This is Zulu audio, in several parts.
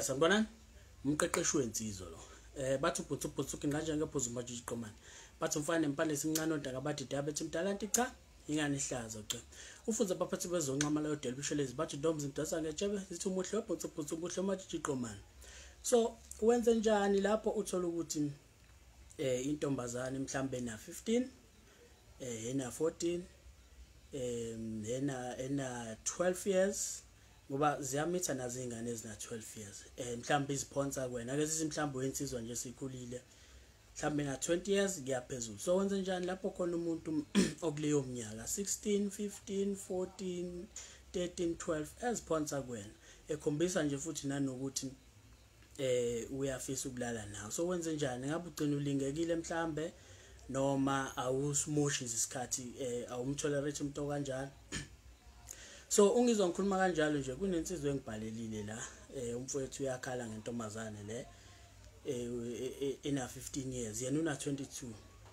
Sanibonani. Umqeqeshi wensizwa lo. Bathi ubhutsu ubhutsu kinqanje ngephuzu manje iqomane. Bathi umfana empalesi imncane odaka bathi dabethi mdalanti cha ingane ihlaza cha. Ufunza abaphathi bezonxama leyo delibishelezi bathi ntombi mdasa ngetshebe zithi umuhle webhutsu bhutsu umuhle manje iqomane. So wenze njani lapho uthola ukuthi intombazane mhlambe na 15 ena 14 ena 12 years ngoba ziyamitha nazo izingane ezina 12 years mhlambe iziphonsa kuwena ke sithi mhlambe wensizwa nje sikhulile mhlambe na 20 years kuyaphezulu. So wenze njani lapho khona umuntu okuleyo minyaka 16 15 14 13 12 eziphonsa kuwena ekhombisa nje futhi nanokuthi uyafisa ukulala nawe. So wenze njani ngabe ugcina ulingekile mhlambe noma awusimoshi isikhathi awumtolerate umuntu kanjalo? So ungizwa ngikhuluma kanjalo nje kunensizwe engibhalelile la umfowethu uyakhala ngentombazane le ena 15 years yena una 22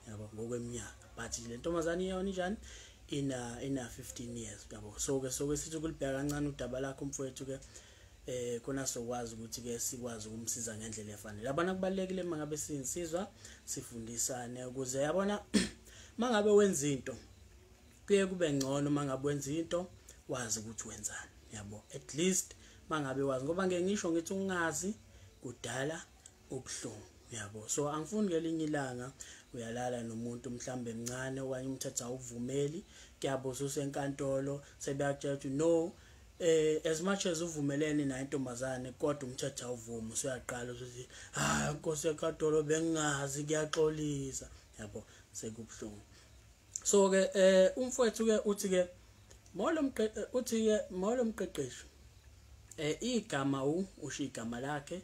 yabo ngokweminyaka, but le ntombazane iyona njani ina 15 years yabo. So ke soke sithi kulibheka kancane udaba lakho umfowethu ke khona sokwazi ukuthi ke sikwazi ukumsiza ngendlela efanele. Yabona kubalekile mangabe siyinsizwa sifundisane ukuze yabona mangabe wenza into kuye kube ngcono mangabe wenza into wazi ukuthi wenzani yabo, at least mangabe wazi, ngoba ngeke ngisho ngithi ungazi kudala ubuhlungu yabo. So angifuni ngelinye ilanga uyalala nomuntu mhlambe emncane okanye umthetho awuvumeli kuyabuza usenkantolo sebeyakutshela ukuthi no as much as uvumelene naye intombazane kodwa umthetho awuvumi, usuyaqala ukuthi hayi Nkosi enkantolo bengingazi kuyaxolisa yabo, sekubuhlungu. So ke umfowethu ke uthi ke molo mqeqeshi igama usho igama lakhe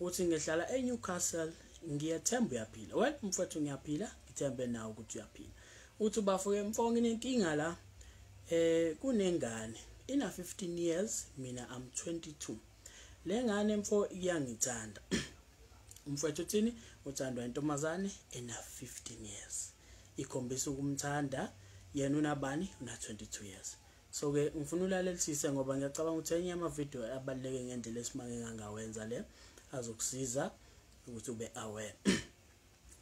uthi ngihlala eNewcastle ngiyethemba uyaphila. Well umfowethu ngiyaphila ngithembe nawe ukuthi uyaphila. Uthi bafuke mfo nginenkinga la kunengane ina 15 years mina I'm 22. Le ngane mfo iyangithanda. Umfowethu uthini? Uthandwa intombazane ena 15 years ikhombisa ukumthanda yena unabani una 22 years. So ke ngifuna ulalelisise ngoba ngiyacabanga ukuthi enye ama video abaluleke ngendlela esimange ngangawenza le azokusiza ukuthi ube aware.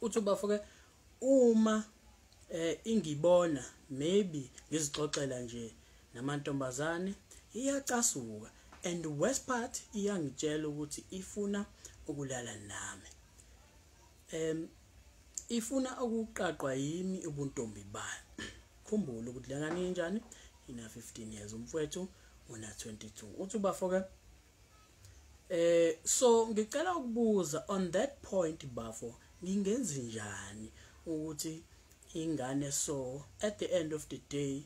Uthi bafuke uma ingibona maybe ngizixoxela nje namantombazane iyacasuka and the worst part iyangitshela ukuthi ifuna ukulala nami, ifuna ukuqaqwa yimi ubuntombi bayo. Khumbula ukuthi lengane injani ina 15 years umfowethu una 22. Uthi bafoke so ngicela ukubuza on that point bafo ngingenzi njani ukuthi ingane so at the end of the day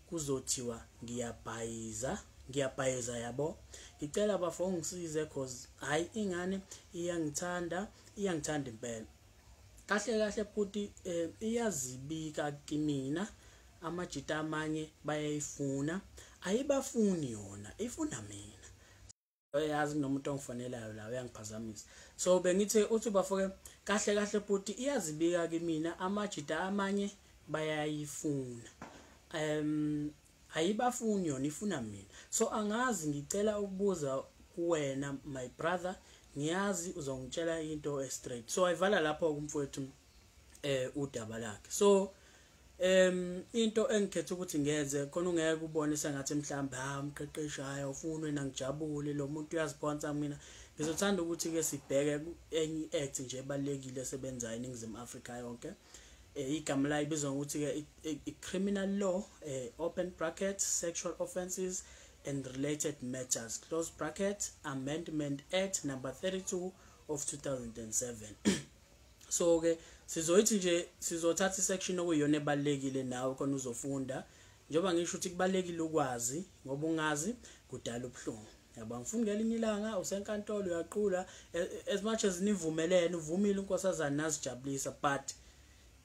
kuzothiwa ngiyabhayiza yabo. Ngicela bafo ungisize cause hayi ingane iyangithanda impela kahle kahle futhi iyazibika kimina amajita amanye bayayifuna ayibafuni yona ifuna mina yazi kunomuntu ongifonelayo la uyangiphazamisa. So bengithi uthi bafoke kahle kahle futhi iyazibika kimina amajita amanye bayayifuna ayibafuni yona ifuna mina. So angazi ngicela ukubuza kuwena my brother ngiyazi uzongitshela into straight. So ayivala lapho kumfowethu udaba lakhe. So into engikhetha ukuthi ngenze khona ungeke ubone sengathi mhlawumbe ha umqeqeshi hayi ufuna wena ngijabule lo muntu uyaziphonsa mina. Ngizothanda ukuthi ke sibheke enye act nje ebalekile esebenzayo eNingizimu Afrika yonke. Igama layo ibizwa ngokuthi ke i-criminal law open bracket sexual offences and related matters close bracket amendment act number 32 of 2007. So ke sizoyithi nje sizothatha isection okuyiyona ebalekile nawe khona uzofunda njengoba ngisho ukuthi kubalekile ukwazi ngoba ungazi kudala ubuhlungu yabo. Ngifuna ngelinye ilanga usenkantolo uyaqula as much as nivumelene uvumile unkosazana nazijabulisa but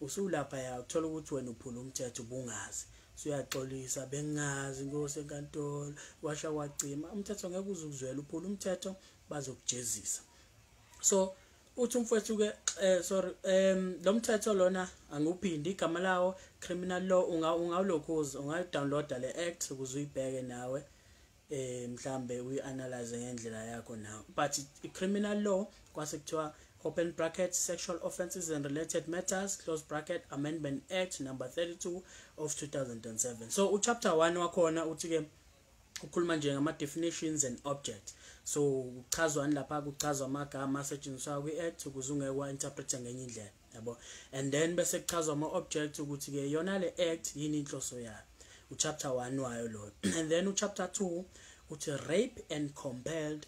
usulapha ya uthola ukuthi wena uphula umthetho ubungazi usuyaxolisa bengazi Nkosi enkantolo washa wacima umthetho ngeke uzukuzwela uphula umthetho bazokujezisa. So uthi umfowethu ke sorry lo mthetho lona angiwuphindi igama lawo criminal law ungawulokhuza ungayidownloada le act ukuze uyibheke nawe. Mhlambe uyi-analyze ngendlela yakho nawe, but i-criminal law kwase kuthiwa open bracket Sexual Offences and Related Matters close bracket Amendment Act number 32 of 2007. So uchapter 1 wakhona uthi ke ukhuluma nje ngama definitions and objects. So kuchazwani lapha? Kuchazwa amagama asetshenziswa kwi-act ukuze ungeke wa-interprete ngenye indlela, yabo. And then bese kuchazwa ama-objects ukuthi ke yona le act yini inhloso yayo. Uchapter 1 wayo loyo. And then uchapter 2 uthi rape and compelled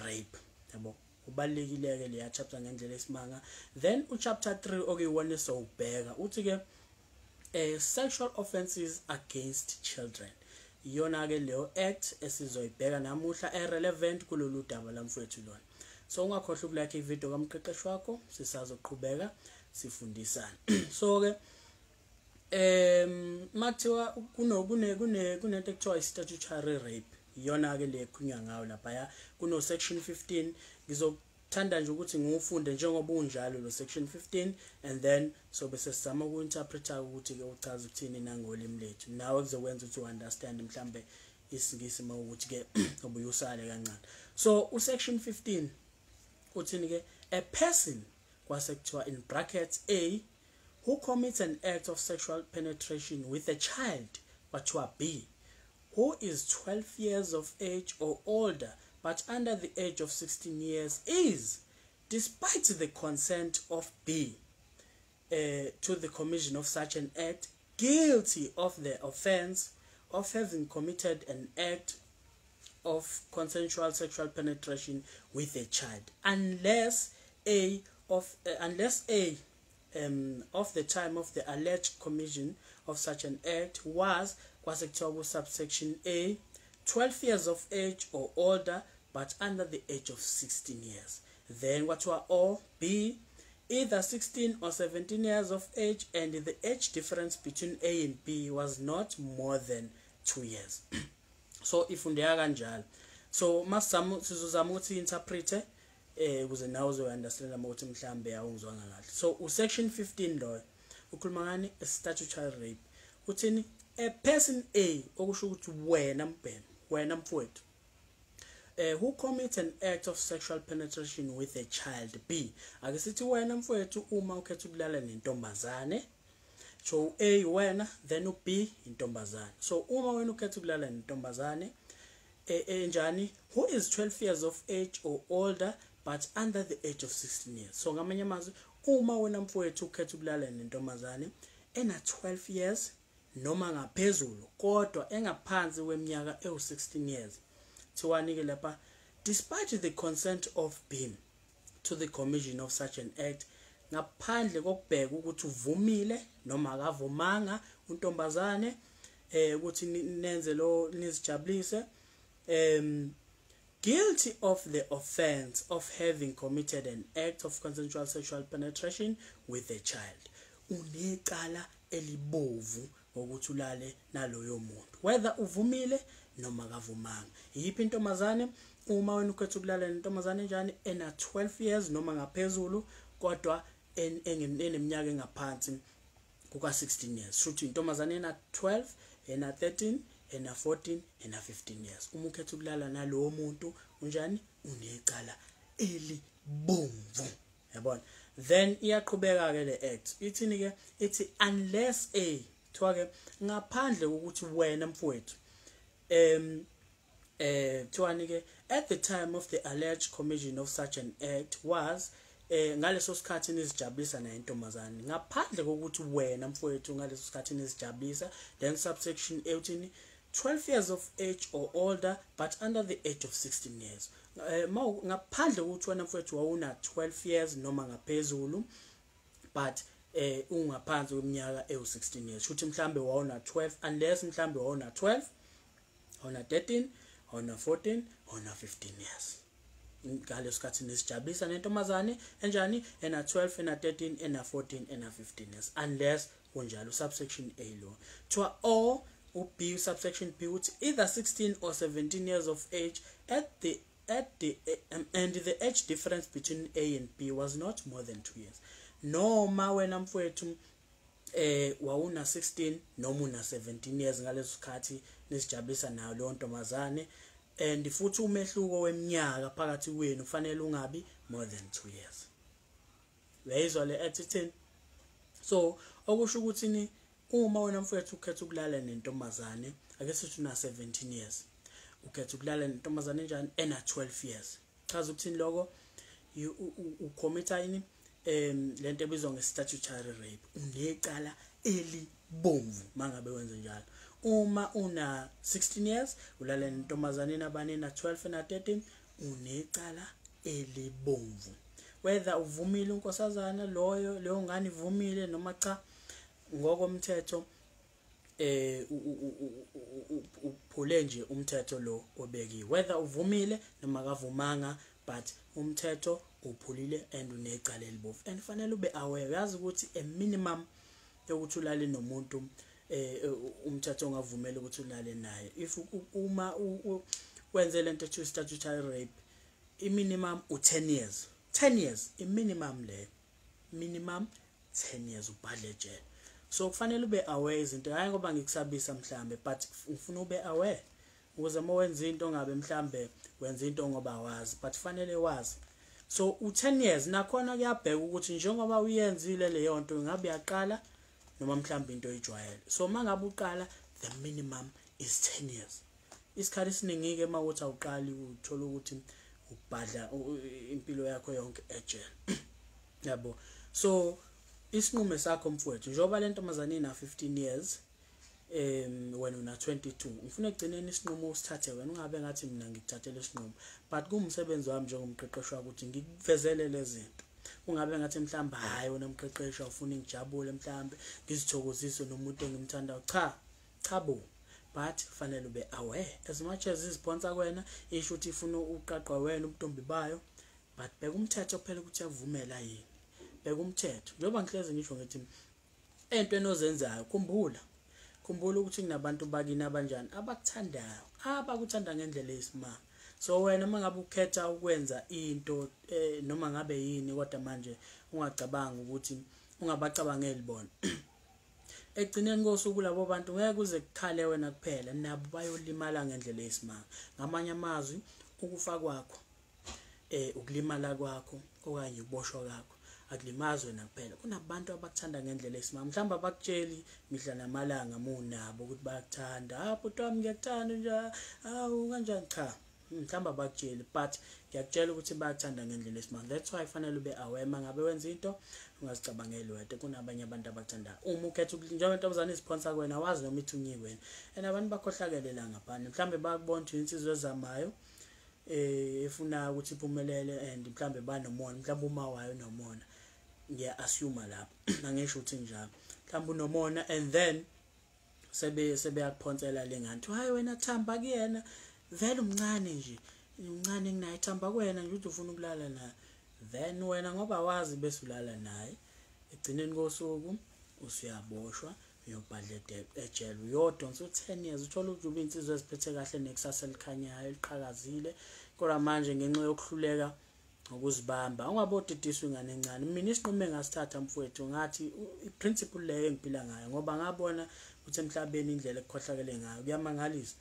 rape, yabo. Kubalulekile ke leya chapter ngendlela esimanga. Then uchapter 3, okuyiwona esowubheka, uthi ke sexual offenses against children. Iyona ke leyo act esizoyibheka namuhla e-relevant kulolu daba lamfowethu lona. So ungakhohlwa ukulike ivideo kamqeqeshi wakho, sisazoqhubeka sifundisana. So ke makuthiwa kuno kune kune kunento ekuthiwa i-statutory rape, iyona ke le ekhulunywa ngayo lapha kuno section 15. Ngizothanda nje ukuthi ngiwufunde njengoba unjalo lo section 15, and then so bese sizama uku-interpreta ukuthi ke uchaza ukuthini nangolimi lethu, nawe kuzokwenza ukuthi u-understand mhlambe isiNgisi mawukuthi ke ubuye usale kancane. So usection 15 uthini ke? A person, kwase kuthiwa in brackets A, who commits an act of sexual penetration with a child, kwathiwa B, who is 12 years of age or older but under the age of 16 years is, despite the consent of B to the commission of such an act, guilty of the offense of having committed an act of consensual sexual penetration with a child, unless A of the time of the alleged commission of such an act was, kwase kuthiwa ku subsection A, 12 years of age or older but under the age of 16 years. Then kwathiwa or B, either 16 or 17 years of age and the age difference between A and B was not more than 2 years. So ifundeka kanjalo. So masizama, sizozama ukuthi interprete ukuze nawe uzo-understand ukuthi mhlambe awungizwanga kahle. So usection 15 loyo ukhuluma ngani? Statutory rape. Uthini? A person A, okusho ukuthi wena mbhemu, wena mfowethu, who commits an act of sexual penetration with a child B. Ake sithi wena mfowethu uma ukhetha ukulala nentombazane, so A wena, then u B intombazane. So uma wena ukhetha ukulala nentombazane enjani? Who is 12 years of age or older but under the age of 16 years. So ngamanye amazwi, uma wena mfowethu ukhetha ukulala nentombazane ena 12 years noma ngaphezulu kodwa engaphansi kweminyaka ewu16 years, thiwani ke lapha? Despite the consent of B to the commission of such an act, ngaphandle kokubheka ukuthi uvumile noma akavumanga untombazane ukuthi nenze lo nizijabulise, guilty of the offense of having committed an act of consensual sexual penetration with a child. Unecala elibovu ngokuthi ulale naloyo muntu, whether uvumile noma kavumanga. Yiphi intombazane? Uma wena ukhetha ukulala nentombazane enjani? Ena 12 years noma ngaphezulu kodwa eneminyaka engaphansi kuka 16 years. Shuthi intombazane ena 12, ena 13, ena 14, ena 15 years. Uma ukhetha ukulala nalowo muntu unjani? Unecala elibomvu, yabona. Then iyaqhubeka ke le act. Ithini ke? Ithi unless A, kuthiwa ke ngaphandle kokuthi wena mfowethu kuthiwani ke, at the time of the alleged commission of such an act was, ngaleso sikhathi nizijabulisa naye intombazane, ngaphandle kokuthi wena mfowethu ngaleso sikhathi nizijabulisa, then subsection A uthini? 12 years of age or older but under the age of 16 years. Ngaphandle kokuthi wena mfowethu wawuna 12 years noma ngaphezulu but ungaphansi kweminyaka ewu16 years, futhi mhlambe wawuna 12, unless mhlambe wawuna 12, wawuna 13, wawuna 14, wawuna 15 years ngaleso sikhathi nisijabulisa nentombazane enjani? Ena 12, ena 13, ena 14, ena 15 years. Unless kunjalo, subsection A lo. Kuthiwa or u-B, subsection B uthi either 16 or 17 years of age at the and the age difference between A and B was not more than 2 years. Noma wena mfowethu wawuna 16 noma una 17 years ngaleso sikhathi nisijabulisa nayo leyo ntombazane. And futhi umehluko weminyaka phakathi kwenu kufanele ungabi more than 2 years. Uyayizwa le attitude? So okusho ukuthi ni uma wena mfowethu ukhetha ukulala nentombazane, ake sithi una 17 years, ukhetha ukulala nentombazane enjani ena 12 years, chaza ukuthini lokho? Ucommita yini lento ebizwa nge-statutory rape. Unecala elibomvu mangabe wenze njalo. Uma una 16 years ulala nentombazane nabani na 12 na 13, unecala elibomvu. Whether uvumile unkosazana loyo, leyo ngane ivumile noma cha, ngokomthetho uphule nje umthetho lo obekiwe, whether uvumile noma kavumanga, but umthetho uphulile and unecala elibomvu. And fanele ube aware, uyazi ukuthi a minimum yokuthi ulale nomuntu umthetho ongavumela ukuthi ulale naye, if uma wenze lento ethi statutory rape, i minimum u10 years, 10 years i minimum le, minimum 10 years ubhadle ejele. So kufanele ube aware izinto, hayi ngoba ngikusabisa mhlambe, but ngifuna ube aware ukuze uma wenza into ngabe mhlambe wenza into ngoba wazi, but kufanele wazi. So u10 years nakhona kuyabheka ukuthi njengoba uyenzile leyo nto ngabe uyaqala noma mhlambe into oyijwayele. So mangabe uqala, the minimum is 10 years. Isikhathi esiningi ke mawuthi awuqali uthola ukuthi ubhadla impilo yakho yonke ejele, yabo. So isinqumo sakho mfowethu, njengoba le ntombazane ina 15 years, wena una 22, ngifuna ekugcineni isinqumo usithathe wena, ungabe ngathi mina ngikuthathele isinqumo, but kuwumsebenzi wami njengomqeqeshi wakho ukuthi ngikuvezele lezi zinto. Ungabe ngathi mhlawumbe hayi wena mqeqeshi awufuni ngijabule, mhlawumbe ngizithokozise nomuntu engimthandayo. Cha cha bo, but fanele ube aware. As much as iziphonsa kuwena isho ukuthi ifuna uqaqwa wena ubuntombi bayo, but bheka umthetho phela ukuthi uyavumela yini. Bheka umthetho, njengoba ngihlezi ngisho ngithi entweni ozenzayo, khumbula ukuthi kunabantu bakini abanjani abakuthandayo, abakuthanda ngendlela eyisimanga. So wena mangabe ukhetha ukwenza into noma ngabe yini, kodwa manje ungacabanga ukuthi ungabacabangeli bona, ekugcineni kosuku labo bantu ngeke kuze kukhale wena kuphela, nabo bayolimala ngendlela eyisimanga. Ngamanye amazwi, ukufa kwakho, ukulimala kwakho okanye ukuboshwa kwakho akulimazi wena kuphela, kunabantu abakuthanda ngendlela eyisimanga. Mhlawumbe abakutsheli mihla namalanga munabo ukuthi bayakuthanda, ah bhuti wami ngiyakuthanda nje, awu kanjani, cha mhlawumbe abakutsheli, but ngiyakutshela ukuthi bayakuthanda ngendlela eyisimanga. That's why fanele ube aware mangabe wenza into ungazicabangeli wedwa, kunabanye abantu abakuthandayo. Uma ukhetha njengoba intombazane iziphonsa kuwena, awazi noma ithunyiwe wena, and abantu bakhohlakele la ngaphandle, mhlawumbe bayakubona ukuthi insizwa ezamayo efuna ukuthi iphumelele, and mhlawumbe banomona, mhlawumbe uma wayo unomona, ngiya assume lapho angisho ukuthi njalo, mhlawumbe unomona, and then sebeyakuphonsela lengane, hayi wena thamba kuyena, vele umncane nje, umncane kunaye, thamba kuwena nje uthi ufuna ukulala naye, then wena ngoba wazi bese ulala naye, egcineni kosuku usuyaboshwa uyobhadla ejele, uyodonsa u10 years. Uthola ukuthi ube insizwa eziphethe kahle nekusasa elikhanyayo eliqhakazile, kodwa manje ngenxa yokuhluleka ngokuzibamba ungabodidiswa ingane encane. Mina isinqumo engasithatha mfowethu, ngathi i-principle leyo engiphila ngayo, ngoba ngabona ukuthi emhlabeni indlela ekukhohlakele ngayo kuyamangalisa.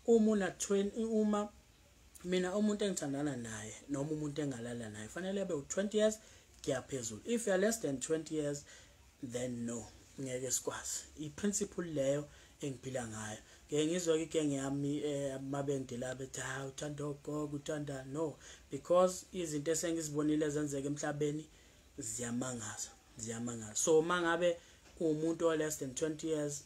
Uma una 20, uma mina umuntu engithandana naye noma umuntu engalala naye fanele abe u20 years kuyaphezulu. If you are less than 20 years, then no, ngeke sikwazi. I-principle leyo engiphila ngayo. Ngeke ngizwe igenge yami mabengidela bethi ha uthanda ogogo uthanda, no, because izinto esengizibonile ezenzeka emhlabeni ziyamangaza, ziyamangaza. So mangabe umuntu o less than 20 years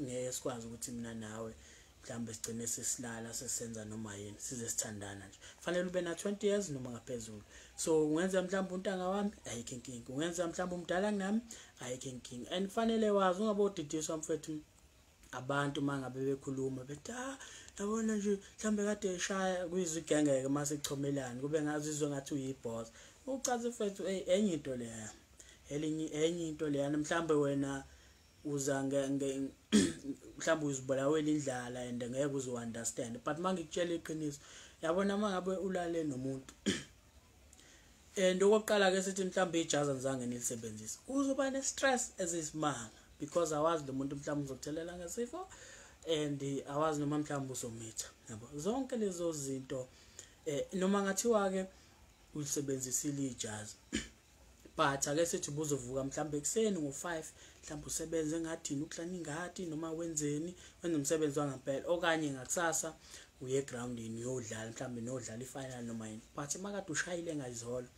ngeke sikwazi ukuthi mina nawe mhlawumbe sigcine sesilala sesenza noma yini, size sithandana nje. Fanele ube na 20 years noma ngaphezulu. So ungenza mhlawumbe untanga wami, ayikho inkinga. Ungenza mhlawumbe umdala kunami, ayikho inkinga. And fanele wazi ungabodidiswa mfethu abantu mangabe bekhuluma bethi ah yabona nje mhlambe kade eshaya kuyizwe igengeke mase kuchomelana kube ngazizwe ngathi uyiboss. Ucaze mfethu enye into leya, elinye enye into leya, mhlambe wena uza mhlambe uzibulawela indlala and ngeke uzo understand, but mangikutshela iqiniso, yabona mangabe ulale nomuntu and okokuqala ke sithi mhlambe ijaza nizange nilisebenzise, uzoba ne stress ezisimanga because awazi lo muntu mhlambe uzokuthelela ngesifo and awazi noma mhlambe uzomitha, Yabo, zonke lezo zinto, noma ngathiwa ke ulisebenzisile ijazi, but ake sithi ubuzovuka mhlawumbe ekuseni ngo5, mhlawumbe usebenze engadini, uklana ingadi noma wenzeni, wenza umsebenzi wangampela, okanye ngakusasa uye egroundini uyodlala, mhlawumbe nodlala ifinal noma yini. But makade ushayile ngayizolo,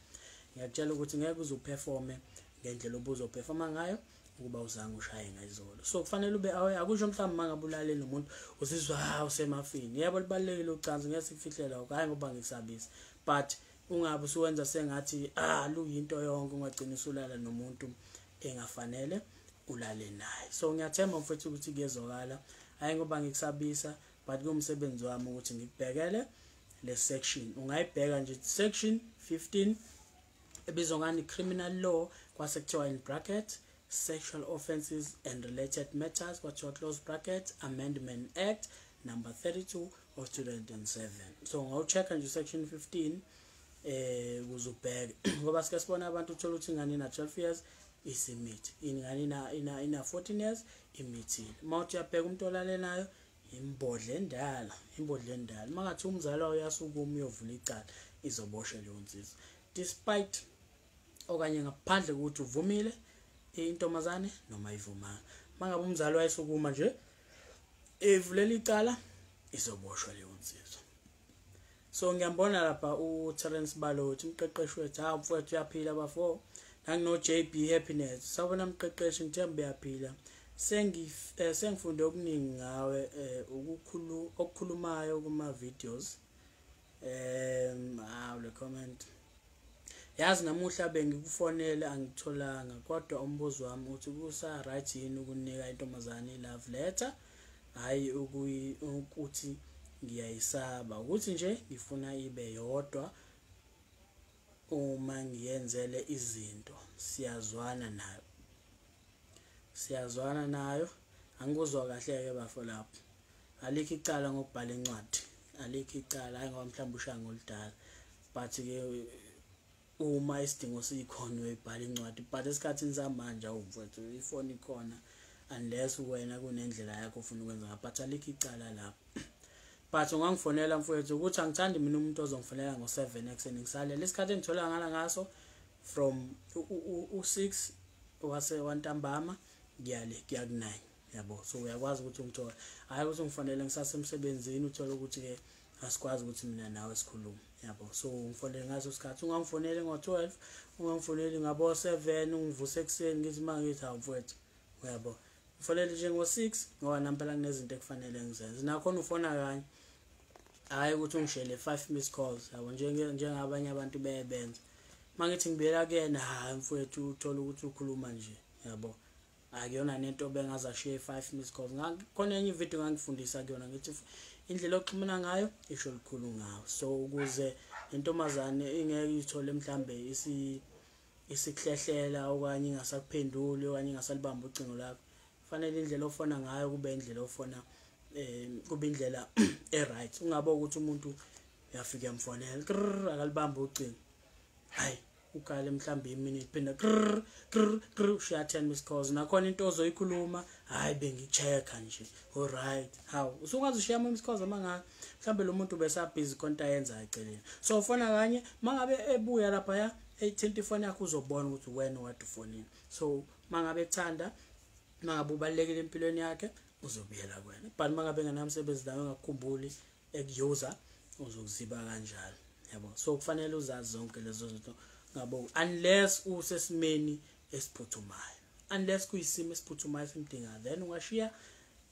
ngiyakutshela ukuthi ngeke uze uperforme ngendlela obuzoperforma ngayo ukuba uzange ushaye ngayizolo. So kufanele ube aware. Akusho mhlawumbe mangabe ulale nomuntu uzizwa usemafini. Yebo, libalulekile ucansi, ngeke sikufihlele lokho, hayi ngoba ngikusabisa, but ungabe usuwenza sengathi luyinto yonke, ungagcina usulala nomuntu engafanele ulale naye. So ngiyathemba mfethu ukuthi kuyezwakala, hayi ngoba ngikusabisa, but kuwumsebenzi wami ukuthi ngikubhekele le section. Ungayibheka nje section 15 ebizwa ngani, criminal law, kwase kuthiwa in bracket sexual offences and related matters, kwathiwa close bracket, Amendment Act number 32 of 2007. So ngawuchecka nje section 15 ukuze ubheke, ngoba sike sibona abantu, uthola ukuthi ingane ina 12 years isimithi, ingane ina 14 years imithile. Mawuthi uyabheka umuntu olale nayo, imbodla endala, imbodla endala. Mangathi umzali wayo uyasukuma uyovula icala, izoboshwa leyo nsizwa, despite okanye ngaphandle kokuthi uvumile intombazane noma ivumanga. Mangabe umzali wayesukuma nje evulela icala, izoboshwa leyo nsizwa. So ngiyambona lapha uTerence Baloyi, umqeqeshi wethu. Ha, mfowethu, uyaphila bafo? Nangino JB Happiness, sawubona mqeqeshi, ngithemba uyaphila. Sengifunde okuningi ngawe, ukukhulu okukhulumayo kuma videos. Le comment, yazi namuhla bengikufonele angitholanga, kodwa umbuzo wami uthi kusa right yini ukunika intombazane i-love letter? Hayi ukuthi ngiyayisaba, ukuthi nje ngifuna ibe yodwa uma ngiyenzele izinto, siyazwana nayo, siyazwana nayo. Angikuzwa kahle ke bafo lapho. Alikho icala ngokubhala incwadi, alikho icala, hayi ngoba mhlawumbe ushaya ngoludala, but ke uma isidingo sikhona uyibhala incwadi. But esikhathini samanje, awumfowethu, ifoni ikhona, unless wena kunendlela yakho ufuna ukwenza ngayo, but alikho icala lapho. But ungangifonela mfowethu, ukuthi angithandi mina umuntu ozongifonela ngo7 ekuseni ngisalele. Isikhathi engithola ngala ngaso from u6 wase wantambama ngiyale kuya ku9, yabo. So uyakwazi ukuthi ungithole, hayi ukuthi ungifonele ngisasemsebenzini, uthole ukuthi ke asikwazi ukuthi mina nawe sikhulume, yabo. So ungifonele ngaso sikhathi, ungangifoneli ngo12, ungangifoneli ngabo 7, ungivuse ekuseni ngithi mangithi hawu mfowethu, uyabo. Ngifonele nje ngo6 ngoba nampela kunezinto ekufanele ngizenze. Nakhona ufona kanye, hayi ukuthi ungishele 5 missed calls, yabo, njengabanye abantu bebenza. Mangithi ngibuyela kuyena, hayi mfowethu, uthola ukuthi ukhuluma nje, yabo, akuyona nento bengaze ashiye 5 missed calls. Khona enye ivideo ngangifundisa kuyona, ngithi indlela oxhumana ngayo isho likhulu ngawo. So ukuze intombazane ingeke ithole mhlambe isikuhlehlela okanye ingasakuphenduli okanye ingasalibamba ucingo lakho, fanele indlela ofona ngayo kube indlela ofona, kube indlela e-right. Ungabe ukuthi umuntu uyafika uyamfonela, akalibamba ucingo, hayi ukale mhlambe iminute, phinda krr krr krr, ushiya 10 missed calls. Nakhona into ozoyikhuluma, hayi bengichecka nje, alright. Hawu, usungaze ushiya ama missed calls amangaka, mhlambe lo muntu besabhizi konta yenza eceleni. So ufona kanye, mangabe ebuya lapha ya ethinta ifoni yakho, uzobona ukuthi wena wade ufonini. So mangabe ekuthanda, mangabe ubalulekile empilweni yakhe, uzobuyela kuwena, but mangabe engenamsebenzi nawe, engakukhumbuli ekuyuza, uzokuziba kanjalo, yabo. So kufanele uzazi zonke lezo zinto ngabo, unless usesimeni esiphuthumayo, unless kuyisimo esiphuthumayo simdinga, then ungashiya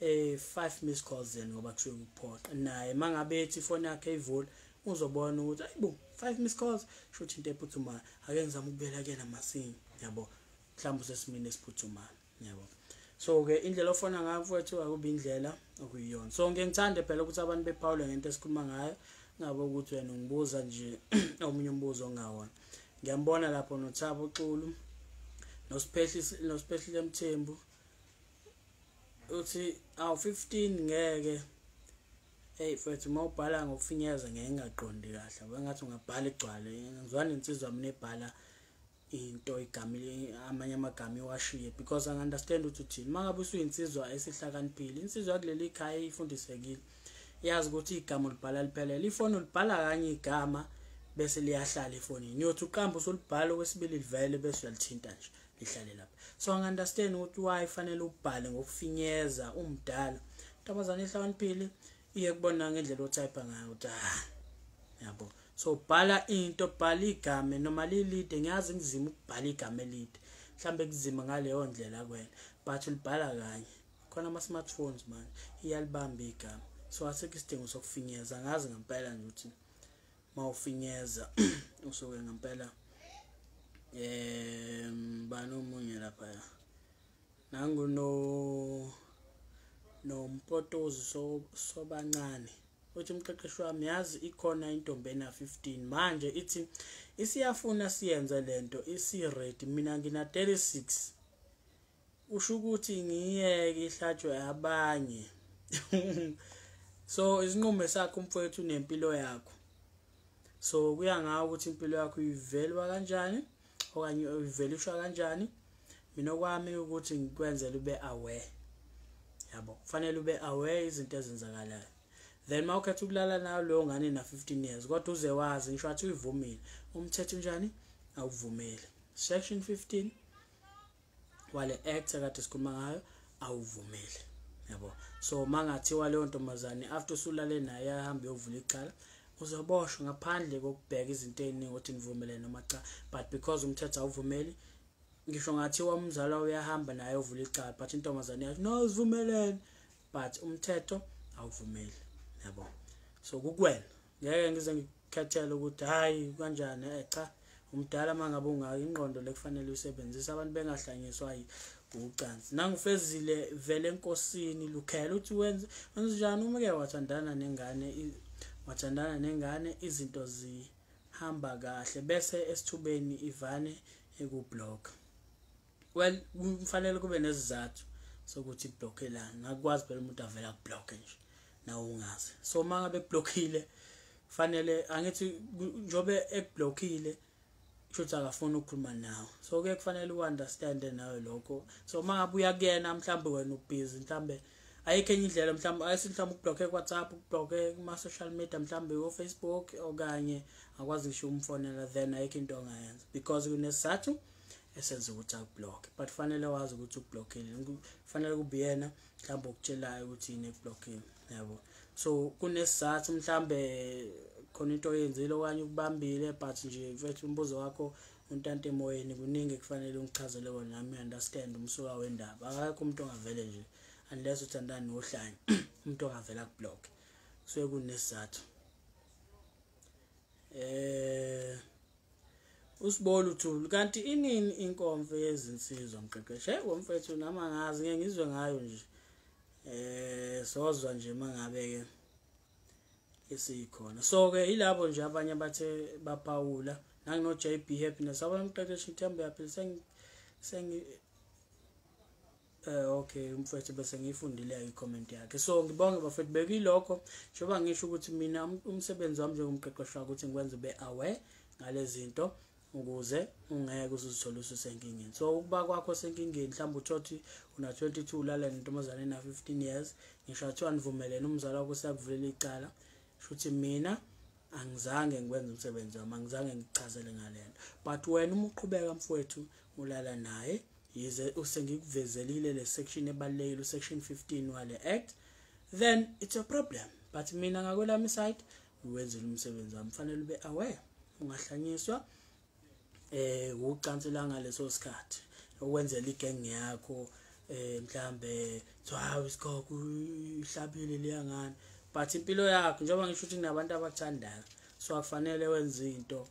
5 missed calls then, ngoba kusuke kuphoqa. Naye mangabe ethi ifoni yakhe ivula, uzobona ukuthi ayibo, 5 missed calls, shuthi into ephuthumayo, ake ngizame ukubuyela kuyena masinya, yabo, mhlawumbe usesimeni esiphuthumayo, yabo. So ke indlela ofona ngayo mfowethu akubi indlela okuyiyona. So ngeke ngithande phela ukuthi abantu bephawule ngento esikhuluma ngayo, ngabe ukuthi wena ungibuza nje omunye umbuzo ongawona. Ngiyambona lapho noThabo Xulu noSiphehlile Mthembu, uthi awu 15 ngeke. Hey mfethu, mawubhala ngokufinyeza ngeke ngingaqondi kahle, bengathi ungabhala igcwale. Ngizwana insizwa mina ebhala into igama, amanye amagama iwashiye, because I understand ukuthi uthini. Mangabe usuyinsizwa esihlakaniphile, insizwa kuleli khaya ifundisekile, Yazi ukuthi igama ulibhala liphelele. Ifoni ulibhala kanye igama bese liyahlala efonini. Uyothi uqamba usulibhala okwesibili livele bese uyalithinta nje lihlale lapha. So angi-understand ukuthi why fanele ubhale ngokufinyeza umdala. Intombazane ehlakaniphile iye kubona ngendlela otype ngayo ukuthi ah yabo. So bhala into, bhala igama noma lilide. Ngiyazi kunzima ukubhala igama elide, mhlambe kuzima ngaleyo ndlela kuwena, but ulibhala kanye. Khona ama smartphones manje iyalibamba igama, so asikho isidingo sokufinyeza. Ngazi ngempela nje ukuthi mawufinyeza usuke ngempela bani omunye lapha nangu no nompotozi sobancane uthi umqeqeshi wami yazi ikhona intombi ena 15 manje ithi isiyafuna siyenze lento isi ready, mina ngina 36 usho ukuthi ngiyeke ihlatshwe abanye. So isinqumo sakho mfowethu nempilo yakho, so kuya ngawo ukuthi impilo yakho ivelwa kanjani okanye uyivelishwa kanjani. Mina kwami ukuthi ngikwenzele ube aware, yabo, kufanele ube aware izinto ezenzakalayo. Then mawukhetha ukulala nayo leyo ngane na 15 years kodwa uze wazi ngisho athi uyivumile, umthetho unjani awuvumeli. Section 15 wale act akade sikhuluma ngayo awuvumeli, yabo. So mangathiwa leyo ntombazane after usulale naye ahamba yovula icala, uzoboshwa ngaphandle kokubheka izinto eziningi ukuthi nivumelene noma cha, but because umthetho awuvumeli, ngisho ngathiwa umzali uyahamba naye ovula icala but intombazane yathi no sivumelene, but umthetho awuvumeli, yabo. So kukuwena, ngeke ngize ngikukhethele ukuthi hayi kanjani, cha umdala mangabe ungayo ingqondo lekufanele uyisebenzise, abantu bengahlanyiswa ucansi. Nangifezile vele enkosini lukhela uthi wenze kanjani uma ke wathandana nengane, wathandana nengane izinto zihamba kahle bese esithubeni ivane ekublock. Well kufanele kube nesizathu sokuthi iblockelana, ngakwazi phela umuntu avela kublock nje nawe ungazi. So mangabe eblockile fanele angithi njobe ekublockile kusho akafuni ukukhuluma nawe, so ke kufanele uunderstand nawe lokho. So mangabe uya kuyena mhlambe wena ubusy, mhlambe ayikho enye indlela, mhlambe ayisithi mhlambe ukublock ku WhatsApp, ukublock kuma social media, mhlambe ku Facebook, okanye akwazi ngisho umfonela, then ayikho into ongayenza because kunesizathu esenza ukuthi akublock. But fanele wazi ukuthi ukublockile, kufanele kube yena mhlambe okutshelayo ukuthi yini ekublockile, yabo. So kunesizathu mhlambe khona into oyenzile okanye ukubambile, but nje mfethu umbuzo wakho untante emoyeni, kuningi kufanele ungichazele kona nami understand umsuka wendaba. Akekho umuntu ongavele nje unless uthandana nohlanya umuntu ongavela kublock, kusuke kunesizathu. Usibolu Thulu, kanti inini inkomfa yezinsizwa mqeqeshi? Hey womfethu nami angazi, ngeke ngizwe ngayo nje. Sozwa nje mangabe ke isikhona. So ke ilabo nje abanye bathe baphawula nangino JB Happiness abanye umqeqeshi Themba yaphila sengi okay umfethu bese ngiyifundile i-comment yakhe. So ngibonge bafethu bekilokho njengoba ngisho ukuthi mina umsebenzi wami njengomqeqeshi ukuthi ngikwenze be aware ngalezi zinto ukuze ungeke uzuzithola ususenkingeni. So ukuba kwakho senkingeni mhlawumbe uthothi una 22 ulala nentombazane ena 15 years, ngisho athiwa nivumelene umzali wakho usakuvulela icala, shuthi mina angizange ngikwenze umsebenzi wami, angizange ngikuchazele ngalento. But wena uma uqhubeka mfowethu ulala naye, yize usengikuvezelile le section ebalulekile, section 15 wale act, then it's a problem. But mina ngakwelami side uwenzile umsebenzi wami, fanele ube aware ungahlanyiswa ucansi la ngaleso sikhathi ukwenzela igeng yakho, mhlambe hawu isikhokho ihlabile liyangani, but impilo yakho njengoba ngisho ukuthi kunabantu abakuthandayo, so akufanele wenze into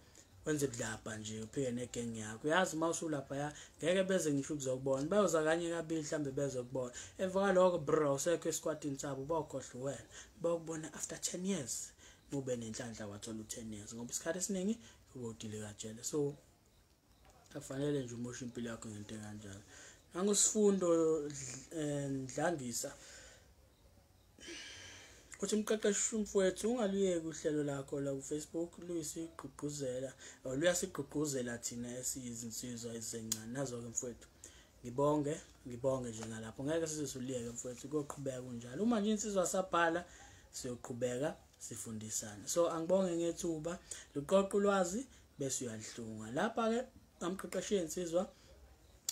wenze budlabha nje uphike negeng yakho. Uyazi uma usulapha ngeke beze ngisho ukuzokubona, bayoza kanye kabili mhlambe bezokubona, emva kwaloko bro usekho esikwatini sabo bawukhohlwa wena, bawukubona after 10 years ube nenhlanhla wathola u10 years, ngoba isikhathi esiningi ubodile kajele. So akufanele nje umoshe impilo yakho ngento kanjalo. Nangusifundo Ndlangisa uthi umqeqeshi umfowethu ungaluyeki uhlelo lakho la ku Facebook, luyisigqugquzela or luyasigqugquzela thina esiyizinsizwa ezisencane. Nazo ke mfowethu ngibonge nje ngalapho, ngeke size suliyeke mfowethu, kuyoqhubeka kunjalo. Uma nje insizwa sabhala Siyoqhubeka sifundisane. So angibonge ngethuba, luqoqa ulwazi bese uyalihlunga. Lapha ke amqeqeshi insizwa,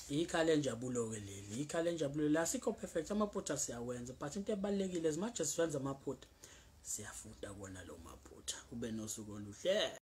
ikhala enjabulo ke leli, ikhala enjabulo la. Sikho perfect, amaphutha siyawenza, but into ebalekile, as much as siwenza amaphutha, siyafunda kona lo maphutha. Ube nosuku oluhle.